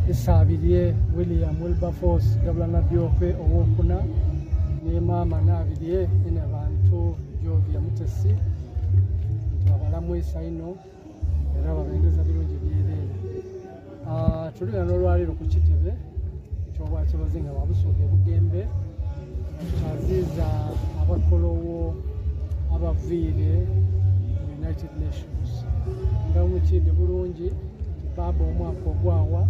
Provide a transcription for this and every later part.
Isabirye William Wilberforce Gabula Nadiope owokuna ne maama Nabirye Inhebantu Jovia Mutesi nti babalamwisa inho era babendeza birungi byereere. Ah, tuli ghano olwaleero ku kitebe eky'obwakyebazinga bwa Busoga e Bugembe nga tutaaziiza abakolowo abaviire mu United Nations nga mukidhi bulungi nti baaba omwaka ogwawa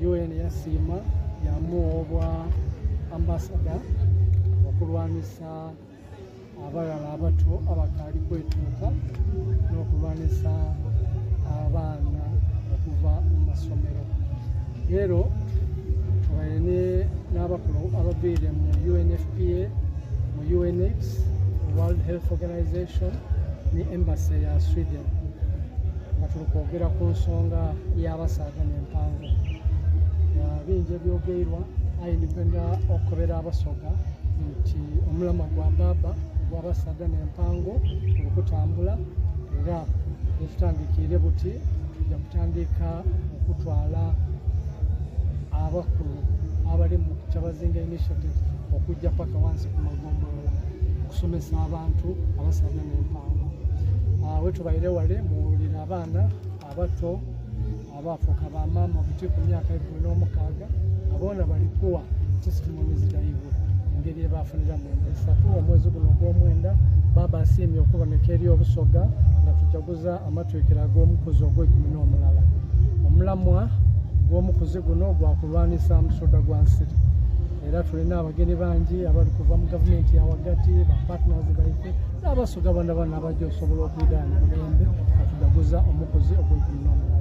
UN yasiima yamuwa obwa ambasada okulwanisa abaghala abato abakaali kwetuuka n'okulwanisa abaana okuva mu masomero. Leero tubaire n'abakulu abaviire mu UNFPA, mu UNAIDS, World Health Organization ni Embassy ya Sweden nga tuli kwogera ku nsonga y'abasaadha n'empango. Bingi ebyogeirwa aye ndi kwenda okukobera Abasoga nti omulamwa gwa Bbaabba ogw'abasaadha n'empango guli kutambula era wetutandikiire buti tuja kutandika okutwala abakulu abali mu Kyabazinga Initiative okujja paka wansi ku magombolola okusomesa abantu abasaadha n'empango. Wetubaire wale muwulire abaana abato abaafuuka ba maama buti ku myaka 16 nga boona bali kuwa testimonies dhaibwe engeri ebafuniramu enda isatu omwezi guno ogw'omwenda. Baaba asiimye okuboneka eri Obusoga nga tujaguza amatwikiro ag'omukuzi ogw'eikumi n'omulala. Omulamwa gw'omukuzi guno gwa kulwanisa musoda gwa nsiri era tulina abagenyi bangi abali kuva mu gavumenti ya wagati, ba partners baife n'Abasoga bana bana abajja osobola okwida mu Bugembe nga tujaguza omukuzi ogw'eikumi n'omulala.